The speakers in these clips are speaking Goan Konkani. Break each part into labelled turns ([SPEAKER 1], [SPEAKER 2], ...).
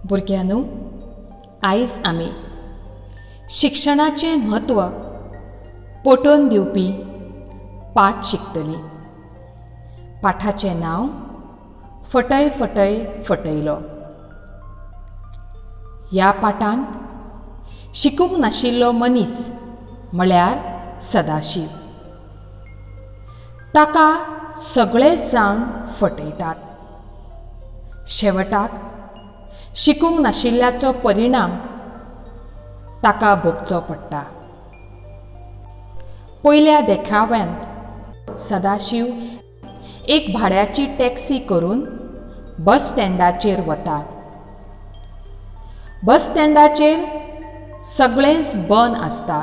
[SPEAKER 1] भुरग्यांनो, आयज आमी शिक्षणाचें म्हत्व पटोवन दिवपी पाठ शिकतलीं. पाठाचें नांव फटय फटय फटयलो. ह्या पाठांत शिकूंक नाशिल्लो मनीस म्हळ्यार सदाशीव. ताका सगळे जाण फटयतात. शेवटाक शिकूंक नाशिल्ल्याचो परिणाम ताका भोगचो पडटा. पयल्या देखाव्यांत सदाशीव एक भाड्याची टॅक्सी करून बस स्टँडाचेर वता. बस स्टँडाचेर सगळेंच बंद आसता.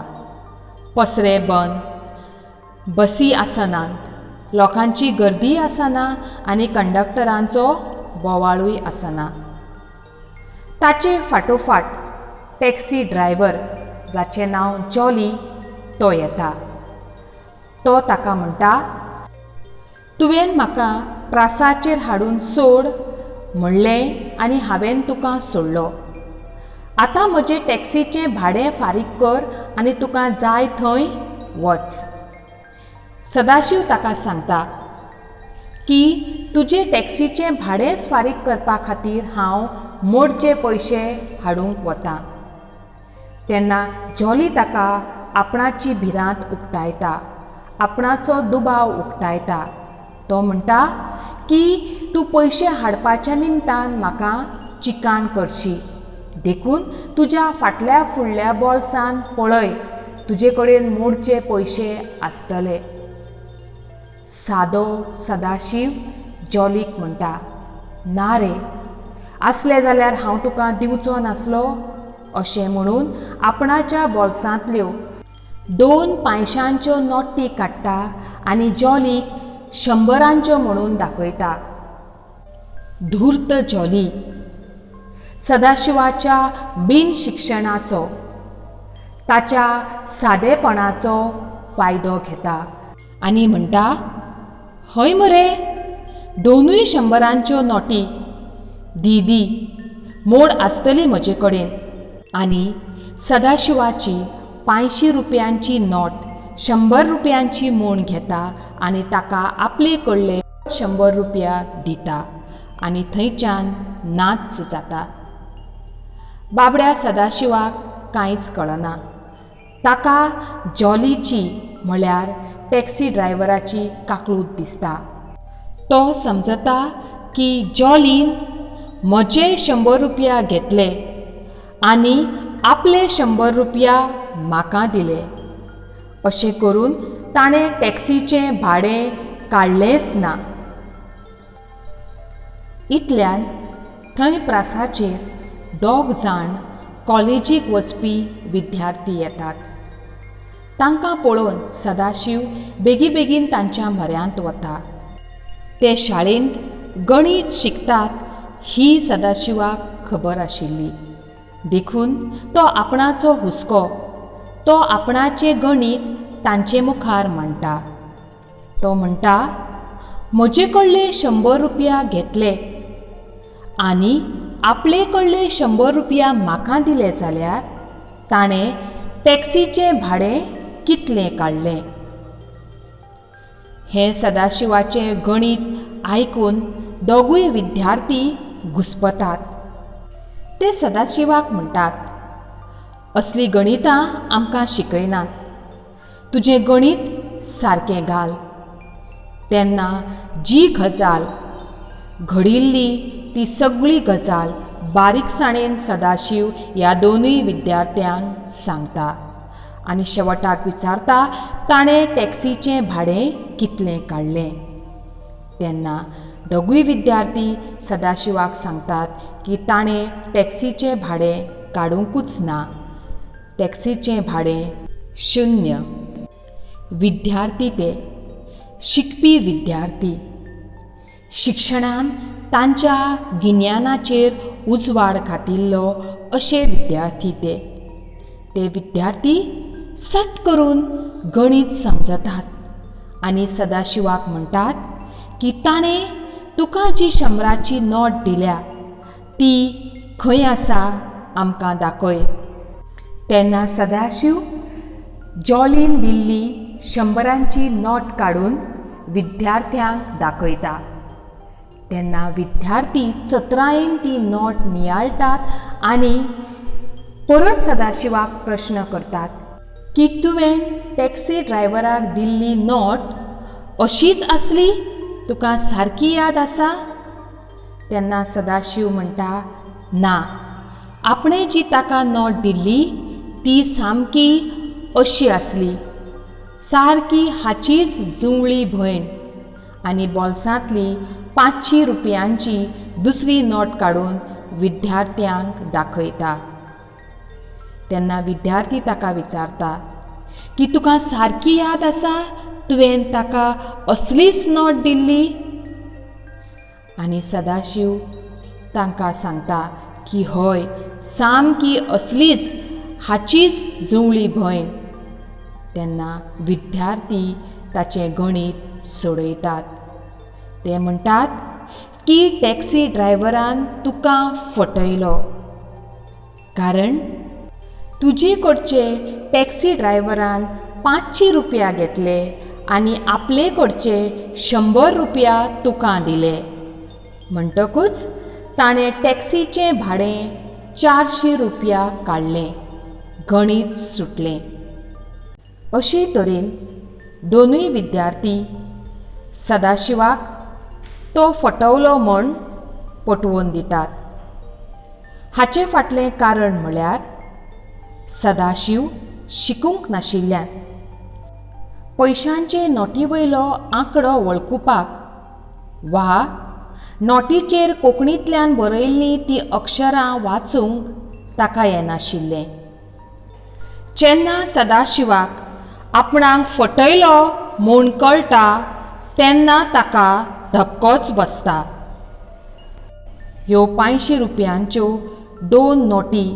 [SPEAKER 1] पसरे बंद, बसी आसनात, लोकांची गर्दी आसना आनी कंडक्टरांचो बोवाळूय आसना. ताचे फाटोफाट टॅक्सी ड्रायव्हर, जाचें नांव जॉली, तो येता. तो ताका म्हणटा, तुवें म्हाका प्रासाचेर हाडून सोड म्हणलें आनी हांवें तुका सोडलो. आतां म्हजें टॅक्सीचें भाडें फारीक कर आनी तुका जाय थंय वच. सदाशीव ताका सांगता की तुजें टॅक्सीचें भाडेंच फारीक करपा खातीर हांव मोडचे पयशे हाडूंक वता. तेन्ना जॉली ताका आपणाची भिरांत उक्तायता, आपणाचो दुबाव उक्तायता. तो म्हणटा की तूं पयशे हाडपाच्या निमतान म्हाका चिकान करशी, देखून तुज्या फाटल्या फुडल्या बोल्सान पळय, तुजे कडेन मोडचे पयशे आसतले. सादो सदाशीव जॉलीक म्हणटा, ना रे, आसले जाल्यार हांव तुका दिवचो नासलो, अशें म्हणून आपणाच्या बोल्सांतल्यो 2 पांयशांच्यो नोटी काडटा आनी जॉलीक 100रांच्यो म्हणून दाखयता. धूर्त जॉली सदाशिवाच्या बिनशिक्षणाचो, ताच्या सादेपणाचो फायदो घेता आनी म्हणटा, हय मरे, 2 100रांच्यो नोटी दी दी, मोड आसतली म्हजे कडेन. आनी सदाशिवाची 500 रुपयांची नोट 100 रुपयांची म्हूण घेता आनी ताका आपले कडले 100 रुपया दिता आनी थंयच्यान नाच जाता. बाबड्या सदाशिवाक कांयच कळना. ताका जॉलीची म्हळ्यार टॅक्सी ड्रायव्हराची काकळूत दिसता. तो समजता की जॉलीन म्हजे 100 रुपया घेतले आनी आपले 100 रुपया म्हाका दिले. अशें करून ताणें टॅक्सीचें भाडें काडलेंच ना. इतल्यान थंय प्रासाचेर 2 जाण कॉलेजीक वचपी विद्यार्थी येतात. तांकां पळोवन सदाशीव बेगीबेगीन तांच्या म्हऱ्यांत वता. ते शाळेंत गणीत शिकतात ही सदाशिवाक खबर आशिल्ली, देखून तो आपणाचो हुस्को, तो आपणाचें गणीत तांचे मुखार मांडटा. तो म्हणटा, म्हजे कडले 100 रुपया घेतले आनी आपले कडले 100 रुपया म्हाका दिले जाल्यार ताणें टॅक्सीचें भाडें कितलें काडलें. हें सदाशिवाचें गणीत आयकून 2 विद्यार्थी घुस्पतात. ते सदाशिवाक म्हणटात, असलीं गणितां आमकां शिकयनात, तुजें गणीत सारकें घाल. तेन्ना जी गजाल घडिल्ली ती सगळी गजाल बारीकसाणेन सदाशीव ह्या 2 विद्यार्थ्यांक सांगता आनी शेवटाक विचारता ताणें टॅक्सीचें भाडें कितलें काडलें. तेन्ना 2 विद्यार्थी सदाशिवाक सांगतात की ताणें टॅक्सीचें भाडें काडुंकूच ना, टॅक्सीचें भाडें 0. विद्यार्थी ते शिकपी विद्यार्थी, शिक्षणान तांच्या गिन्यानाचेर उजवाड घातिल्लो अशे विद्यार्थी ते. ते विद्यार्थी सट करून गणीत समजतात आनी सदाशिवाक म्हणटात की ताणें तुका जी 100ची नोट दिल्या ती खंय आसा आमकां दाखय. तेन्ना सदाशिव जॉलीन दिल्ली 100ची नोट काडून विद्यार्थ्यांक दाखयता. तेन्ना विद्यार्थी चत्रायेन ती नोट नियाळटात आनी परत सदाशिवाक प्रश्न करतात की तुवें टॅक्सी ड्रायव्हराक दिल्ली नोट अशीच आसली, तुका सारकी याद आसा? तेन्ना सदाशिव म्हणटा, ना, आपणें जी ताका नोट दिल्ली ती सामकी अशी आसली, सारकी हाचीच जुंवळी भयण. आनी बोल्सांतली 500 रुपयांची दुसरी नोट काडून विद्यार्थ्यांक दाखयता. तेन्ना विद्यार्थी ताका विचारता की तुका सारकी याद आसा, तुवें ताका असलीच नोट दिल्ली? आनी सदाशिव तांकां सांगता की हय, सामकी असलीच, हाचीच जुंवळी भयण. तेन्ना विद्यार्थी ताचें गणीत सोडयतात. ते म्हणटात की टॅक्सी ड्रायव्हरान तुका फटयलो, कारण तुजे कडचे टॅक्सी ड्रायव्हरान 500 रुपया घेतले आनी आपले कडचे 100 रुपया तुका दिले, म्हणटकूच ताणें टॅक्सीचें भाडें 400 रुपया काडलें. गणीत सुटलें. अशे तरेन दोनूय विद्यार्थी सदाशिवाक तो फटवलो म्हूण पटोवन दितात. हाचे फाटलें कारण म्हळ्यार सदाशिव शिकूंक नाशिल्ल्यान पयशांचे नोटी वयलो आंकडो वळखुपाक वा नोटीचेर कोंकणींतल्यान बरयल्लीं तीं अक्षरां वाचूंक ताका येनाशिल्लें. जेन्ना सदाशिवाक आपणाक फटयलो म्हूण कळटा तेन्ना ताका धपकोच बसता. ह्यो 500 रुपयांच्यो 2 नोटी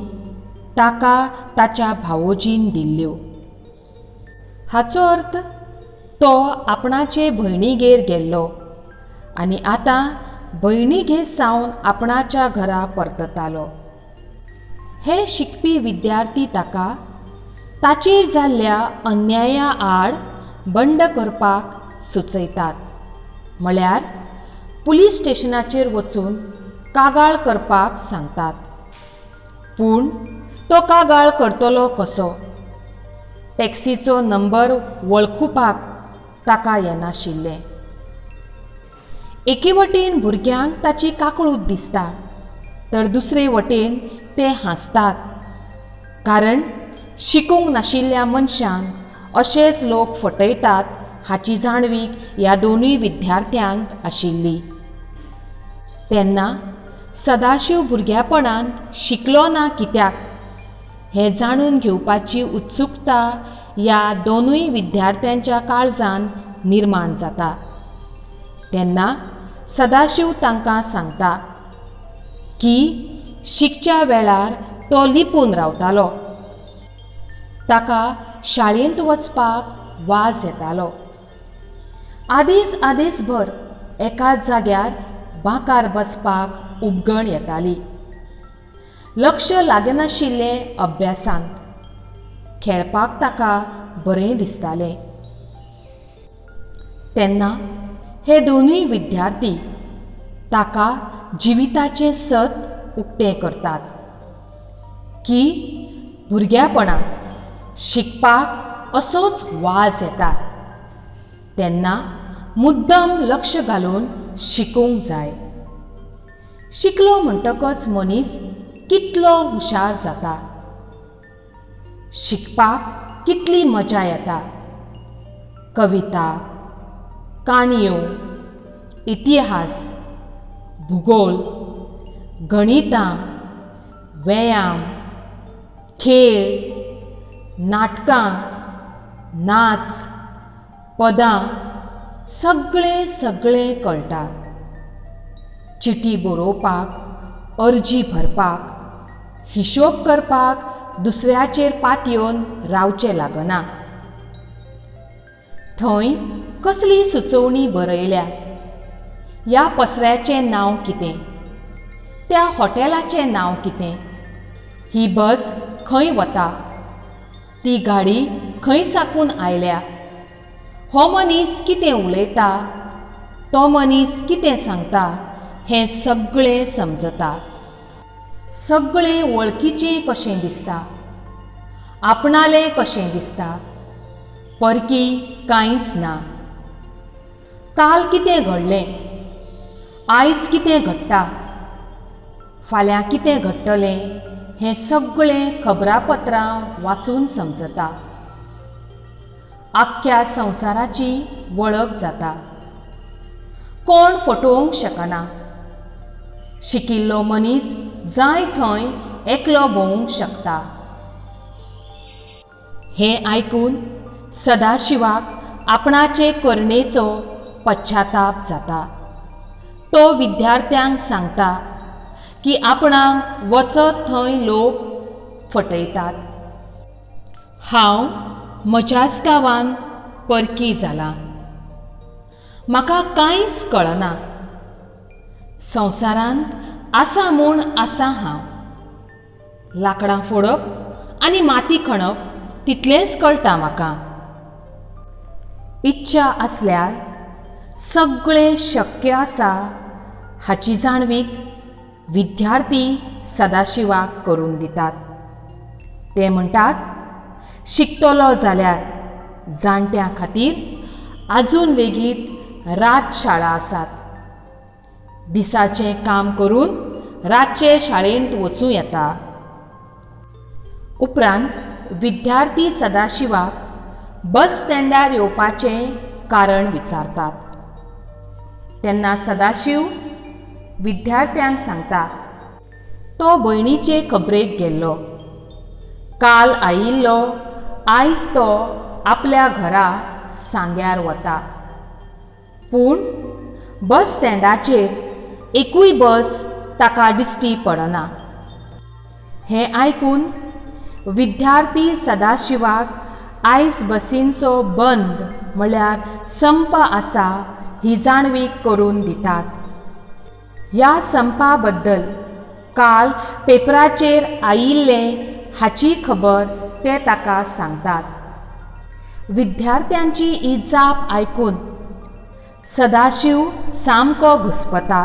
[SPEAKER 1] ताका ताच्या भावोजीन दिल्ल्यो. हाचो अर्थ तो आपणाचे भयणीगेर गेल्लो आनी आतां भयणीगेर सावन आपणाच्या घरा परततालो. हे शिकपी विद्यार्थी ताका ताचेर जाल्ल्या अन्याया आड बंड करपाक सुचयतात, म्हळ्यार पुलीस स्टेशनाचेर वचून कागाळ करपाक सांगतात. पूण तो कागाळ करतलो कसो? टॅक्सीचो नंबर वळखुपाक ताका येनाशिल्लें. एके वटेन भुरग्यांक ताची काकळूत दिसता तर दुसरे वटेन ते हांसतात, कारण शिकूंक नाशिल्ल्या मनशांक अशेच लोक फटयतात हाची जाणवीक ह्या दोनूय विद्यार्थ्यांक आशिल्ली. तेन्ना सदाशिव भुरग्यापणांत शिकलो ना कित्याक हें जाणून घेवपाची उत्सुकता ह्या दोनूय विद्यार्थ्यांच्या काळजान निर्माण जाता. तेन्ना सदाशिव तांकां सांगता की शिकच्या वेळार तो लिपून रावतालो, ताका शाळेंत वचपाक वाज येतालो. आदीस आदीसभर एकाच जाग्यार बांकार बसपाक उबगण येताली. लक्ष लागनाशिल्लें अभ्यासांत, खेळपाक ताका बरें दिसतालें. तेन्ना हे दोनूय विद्यार्थी ताका जिविताचें सत उक्तें करतात की भुरग्यापणांत शिकपाक असोच वाज येता, तेन्ना मुद्दम लक्ष घालून शिकूंक जाय. शिकलो म्हणटकच मनीस कितलो हुशार जाता, शिकपाक कितली मजा येता. कविता, काणयो, इतिहास, भूगोल, गणितां, व्यायाम, खेळ, नाटकां, नाच, पदां सगळें सगळें कळटा. चिटी बरोवपाक, अर्जी भरपाक, हिशोब करपाक दुसऱ्याचेर पातयेवन रावचें लागना. थंय कसली सुचोवणी बरयल्या, ह्या पसऱ्याचें नांव कितें, त्या हॉटेलाचें नांव कितें, ही बस खंय वता, ती गाडी खंय साकून आयल्या, हो मनीस कितें उलयता, तो मनीस कितें सांगता हें सगळें समजता. सगळें वळखीचें कशें दिसता, आपणालें कशें दिसता, परकी कांयच ना. काल कितें घडलें, आयज कितें घडटा, फाल्यां कितें घडटलें हें सगळें खबरापत्रां वाचून समजता. आख्ख्या संवसाराची वळख जाता. कोण फटोवंक शकना. शिकिल्लो मनीस जाय थंय एकलो भोंवूंक शकता. हें आयकून सदाशिवाक आपणाचे करणेचो पश्चाताप जाता. तो विद्यार्थ्यांक सांगता की आपणाक वचत थंय लोक फटयतात. हांव म्हज्याच गांवान परकी जालां. म्हाका कांयच कळना. संवसारांत आसा म्हूण आसा हांव. लांकडां फोडप आनी माती खणप तितलेंच कळटा म्हाका. इच्छा आसल्यार सगळें शक्य आसा हाची जाणवीक विद्यार्थी सदाशिवाक करून दितात. ते म्हणटात, शिकतलो जाल्यार जाणट्यां खातीर आजून लेगीत रात शाळा आसात. दिसाचें काम करून रातचे शाळेंत वचूं येता. उपरांत विद्यार्थी सदाशिवाक बस स्टँडार येवपाचें कारण विचारतात. तेन्ना सदाशिव विद्यार्थ्यांक सांगता, तो भयणीचे खबरेक गेल्लो. काल आयिल्लो, आयज तो आपल्या घरा सांग्यार वता. पूण बस स्टँडाचेर एकूय बस ताका दिश्टी पडना. हें आयकून विद्यार्थी सदाशिवाक आयज बसींचो बंद म्हळ्यार संप आसा ही जाणवीक करून दितात. ह्या संपा बद्दल काल पेपराचेर आयिल्लें हाची खबर ते ताका सांगतात. विद्यार्थ्यांची ही जाप आयकून सदाशिव सामको घुस्पता.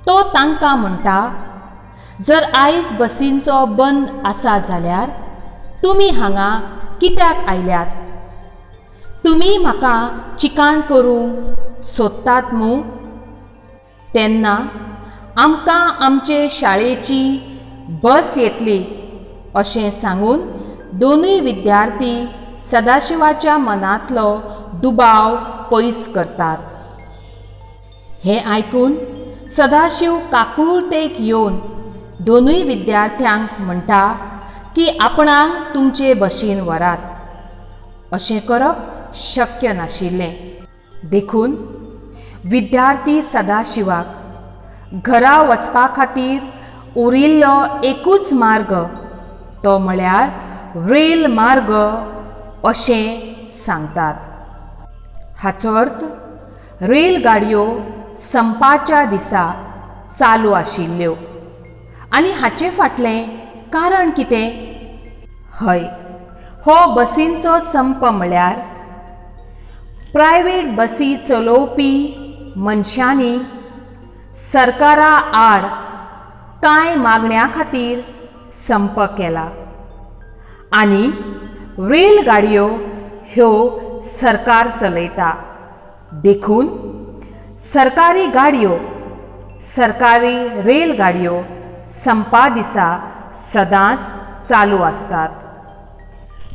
[SPEAKER 1] तो तांकां म्हणटा, जर आयज बसींचो बंद आसा जाल्यार तुमी हांगा कित्याक आयल्यात? तुमी म्हाका चिकाण करूंक सोदतात मूं? तेन्ना आमकां आमचे शाळेची बस येतली अशें सांगून दोनूय विद्यार्थी सदाशिवाच्या मनांतलो दुबाव पयस करतात. हें आयकून सदाशिव काकुळटेक येवन दोनूय विद्यार्थ्यांक म्हणटा की आपणाक तुमचे बशीन व्हरात. अशें करप शक्य नाशिल्लें. देखून विद्यार्थी सदाशिवाक घरा वचपा खातीर उरिल्लो एकूच मार्ग तो म्हळ्यार रेल मार्ग अशें सांगतात. हाचो अर्थ रेलगाडयो संपाच्या दिसा चालू आशिल्ल्यो. आनी हाचे फाटलें कारण कितें? हय, हो बसींचो संप म्हळ्यार प्रायवेट बसी चलोवपी मनशांनी सरकारा आड कांय मागण्यां खातीर संप केला आनी रेलगाडयो ह्यो सरकार चलयता. देखून सरकारी गाडयो, सरकारी रेलगाडयो संपा दिसा सदांच चालू आसतात.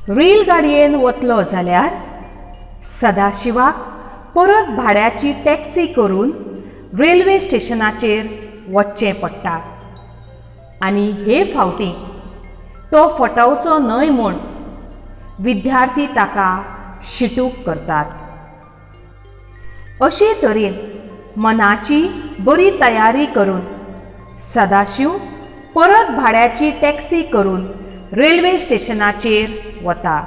[SPEAKER 1] रेलगाडयेन वतलो जाल्यार सदाशिवाक परत भाड्याची टॅक्सी करून रेल्वे स्टेशनाचेर वचचें पडटा आनी हे फावटी तो फटवचो न्हय म्हूण विद्यार्थी ताका शिटूक करतात. अशे तरेन मनाची बरी तयारी करून सदाशिव परत भाड्याची टॅक्सी करून रेल्वे स्टेशनाचेर वता.